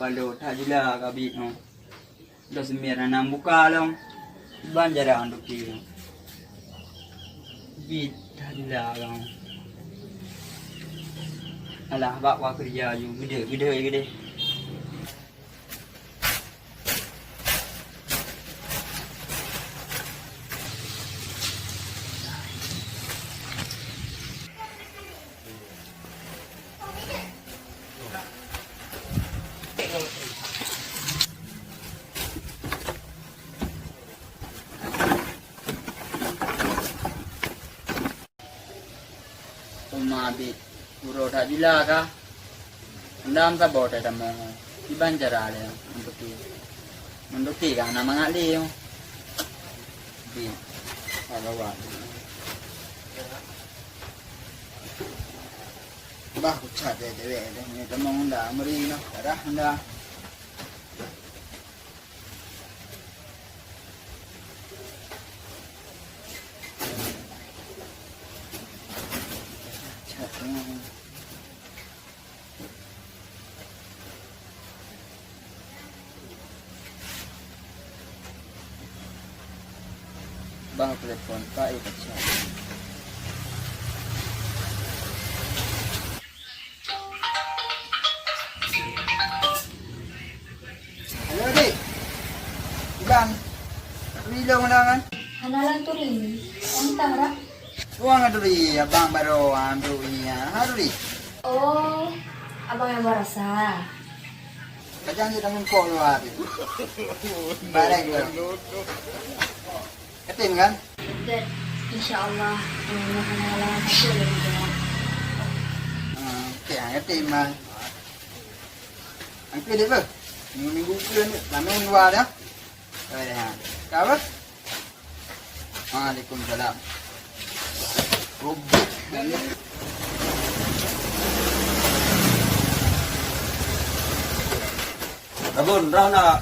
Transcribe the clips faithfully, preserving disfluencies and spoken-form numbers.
Waduh, that jula ka bit nyoe. Dah semiet na nam buka lom. Ban jarang duki. Bit that jula lom. Alah, bak wa kerja ju. Gede, gede, gede. Uma bit uroe that jula ka. Endam saboh teuh tamong. Kiban cara lé untuk ki. Untuk ki ka na mangat lé. Bit. Kalau wak. Bah, kucat deh, dewek deh. Ni tamong nda, meri noh. Darah nda. Bang telepon, Pak, eh, kacau. Halo, Dik. Iban. Turi lôn mana kan? Hana lôn turi. Entah dah. Tuang turi, abang baru, ah, turi, ah. Ha, turi. Oh, abang yang baru sah. Kacang je tangan kok luar tu. Barang tu. Yatim kan? Betul. Insya Allah, Allah akan halang satu lagi. Ah, okey, ah, yatim mah. Angkat dia apa? Minggu-minggu ke ni? Lama dua dah. Eh, ha. Kau apa? Waalaikumsalam. Robek. Rabun, rau na.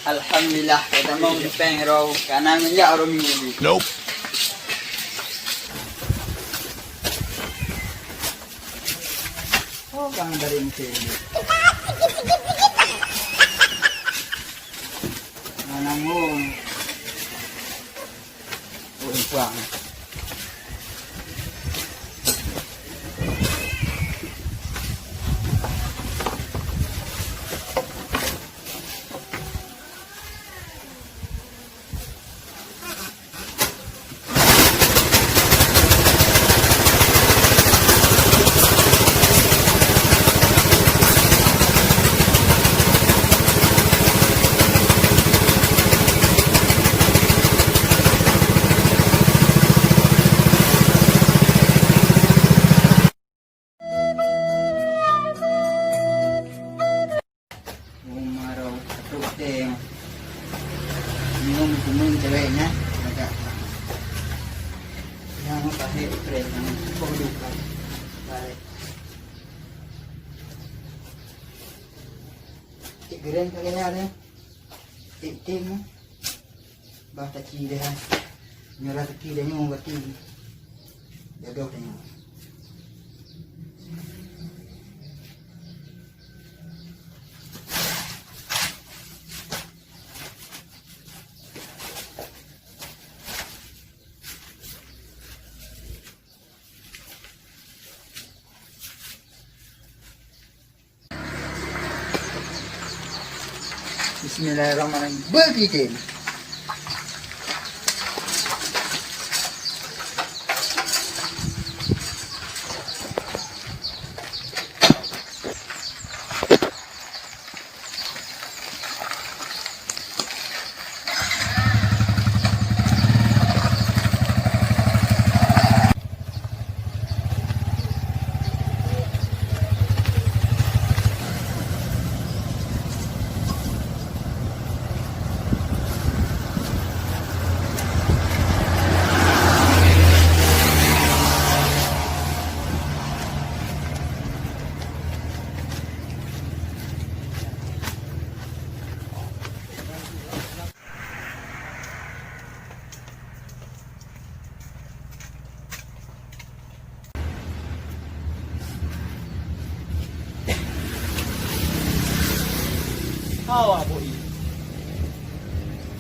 Alhamdulillah, kita mau dipeng rau. Karena minyak orang minggu ni. Nope. Oh, bang dari Mesir ni. Mana ngom? Oh, bang. Umarok atuk teng. Minum kuning ceweknya. Agak. Yang pakai utre yang kau duka. Baik. Cik gereng kalian ada. Cik tim. Bah, taki deh, ha. Nyoe taki deh, nyoe taki. Jodoh deh nyoe. Bismillahirrahmanirrahim. Beugigem. Hawa, Bu I.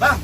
Bang.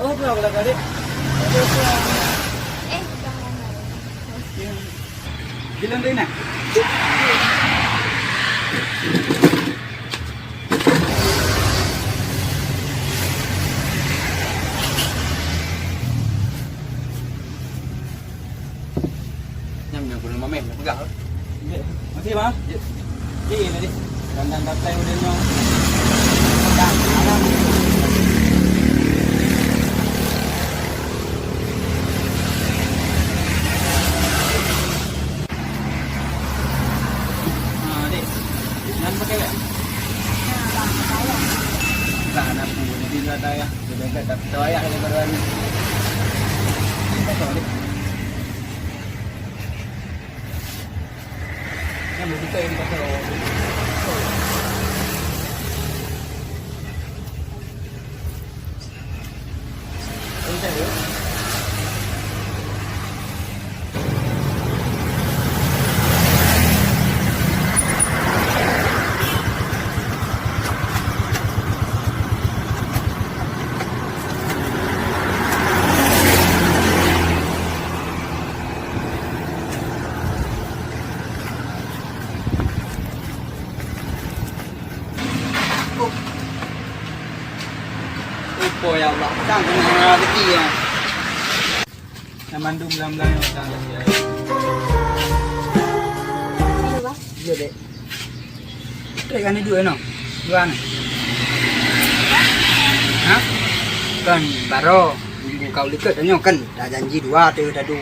Oh, kenapa lagi, Dek? Eh, bukan ngomong. Bilang dia nak. Nyan, nyan, guna mameh, peugah. Masih, Bang? Ya. Iya, tadi. Dan, dan, daftar udah nyong. Dah, dah. Ah, dek. Nyan pakai tak? Tak, nak pun. Jadi, dua tayah. Dia dah tak tahu ayah dia baru hari. Ini tak tahu, dek. Yang betul yang tak tahu. Upo ya Allah, sang kena rezeki ya. Yang mandum dalam-dalam ya. Iya, Dek. Trek kan duit noh. Dua ni. Ha? Kan baru minggu kau likot tanyoe kan dah janji dua tu tadu.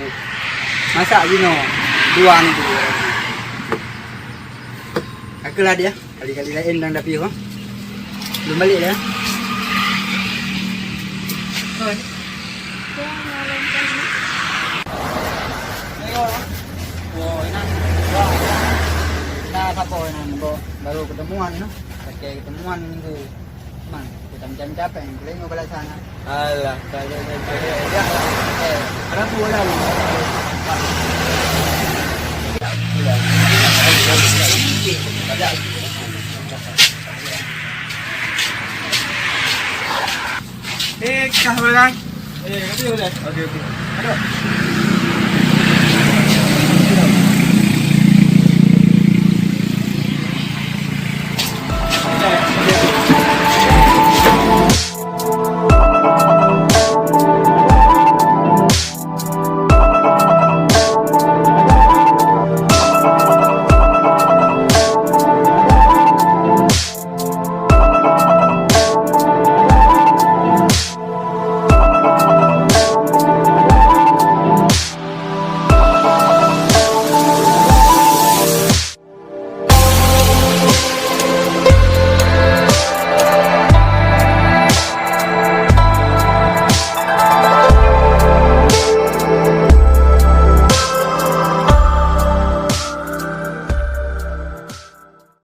Masa jinoe dua ni dua. Aku lah dia. Kali-kali lain dang dapi ho. Belum balik ya. Hoi. Ayo. Oh, inan. Nah, siapa inan? Baru ketemuan noh. Pakai ketemuan minggu. Man, kita macam capek ni. Boleh nyoba lah sana. Alah, kalau macam ya lah. Eh, ada tu lah. Eh, kah boleh? Eh, kata boleh? Okey, okey. Aduh.